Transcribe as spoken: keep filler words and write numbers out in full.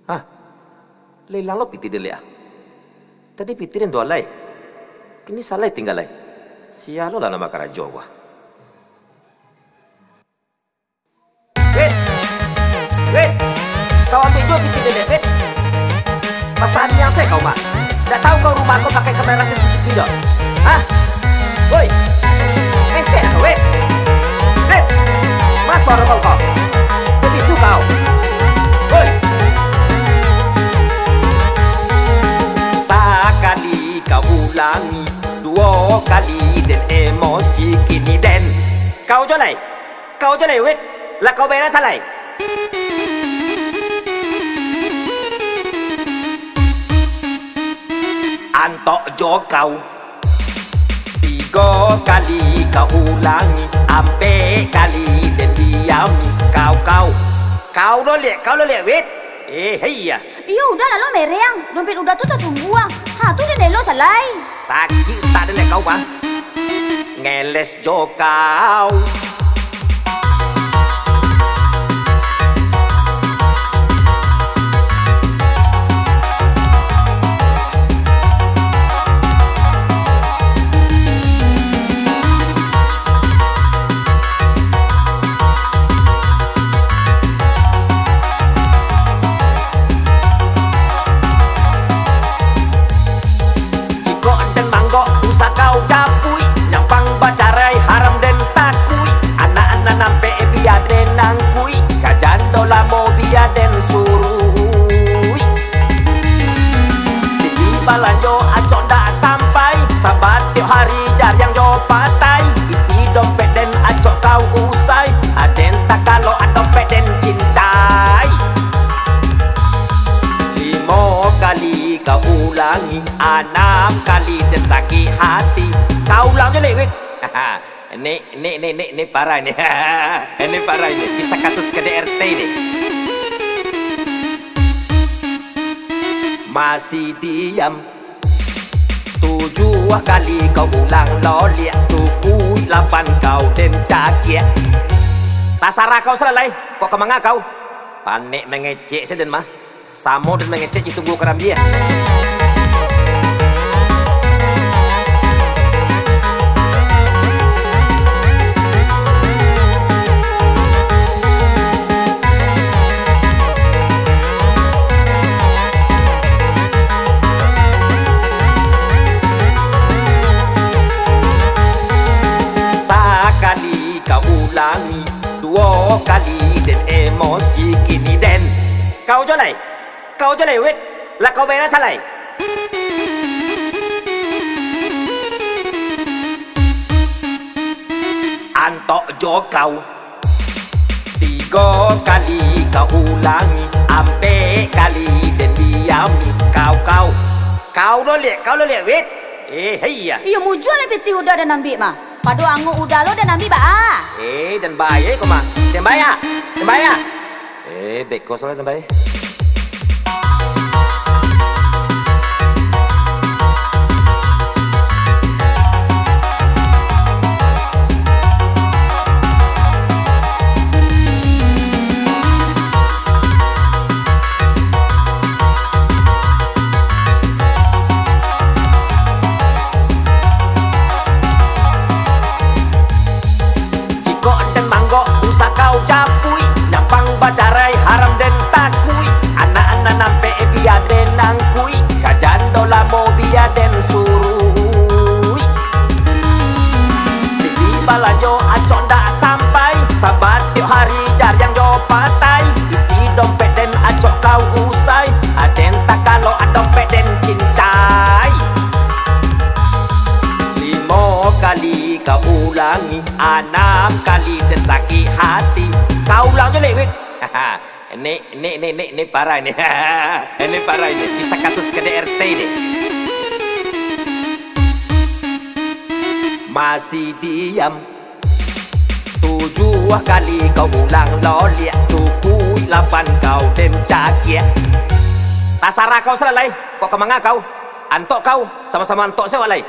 Hah? Lah ilang lo pitih den lai ah. Tadi pitih den tu alai. Kini salai tingga lai. Sia lo lah nan bakarajo ko ah. Wit! Wit! Kau ambiak juo pitih den lai, Wit! Basaniang sajo kau, Mak. Ndak tahu kau rumah kau pakai kamera C C T V doh? Hah? Woi! Encet kau, Wit! Wit! Ma suaro kau, kau? Babisu kau! Woi! Sakali kau ulangi, duo kali den emosi kini den. Kau jo lai! Kau jo lai, Wit, lah kau bayia salai. Antok jo kau. Tigo kali kau ulangi, ampek kali den diami. Kau, kau. Kau lo liak, kau lo liak, Wit. Eh, hei, ya. Iyo, Uda lah lo mereang. Dompet Uda tu tasumbuang. Ha, tu den elok salai. Sakik utak den dek kau, Bang. Ngeles jo kau. Cikok den manggok, usah kau japuik, nyampang bacarai, haram den takuik. Anak nan ampek bia den angkuik, ka jando lamo bia den suruik. Tinggi balanjo acok ndak sampai, sabab tiok hari jariang jo patai. Isi dompet den acok kau usai, aden takalok dompet den cintai. Limo kali kau ulangi, anam kali den sakik hati. Kau ulang jo lai, Wit. Ni, ni, ni, ni, ni parai ni. Ni parai ni. Kisah kasus K D R T ni. Masih diam. Tujuah kali kau ulang lo liak, tukuik lapan kau den cakiak. Tasarah kau salah lai. Kok ka manga kau? Panek mangecek sajo den mah. Samo den mangecek jo tunggu karambia. Sakali kau ulangi, duo kali den emosi kini den. Kau jo lai. Kau jo lai, Wit. Lah kau bayia salai. Antok jo kau. Tigo kali kau ulangi, ampek kali den diami. Kau, kau. Kau lo liak, kau lo liak, Wit. Eh, hei, ya. Iyo, mujua lai pitih Uda den ambiak mah. Pado angok Uda lo den ambiak baa? Eh, den bayia ko mah. Den bayia. Den bayia. Eh, beko salah den bayia. Cikok den manggok, usah kau japuik, nyampang bacarai, haram den takuik. Anak nan ampek bia den angkuik, ka jando lamo bia den suruik. Tinggi balanjo acok ndak sampai, sabab tiok hari jariang jo patai. Isi dompet den acok kau usai, aden takalok dompet den cintai. Limo kali kau ulangi, anam kali den sakik hati. Kau ulang jo lai, Wit. Ni, ni, ni, ni, ni parai ni. Ni parai ni. Kisah kasus K D R T ni. Masih diam. Tujuah kali kau ulang lo liak, tukuik lapan kau den cakiak. Tasarah kau salah lai. Kok ka manga kau? Antok kau, samo-samo antok se wak lai.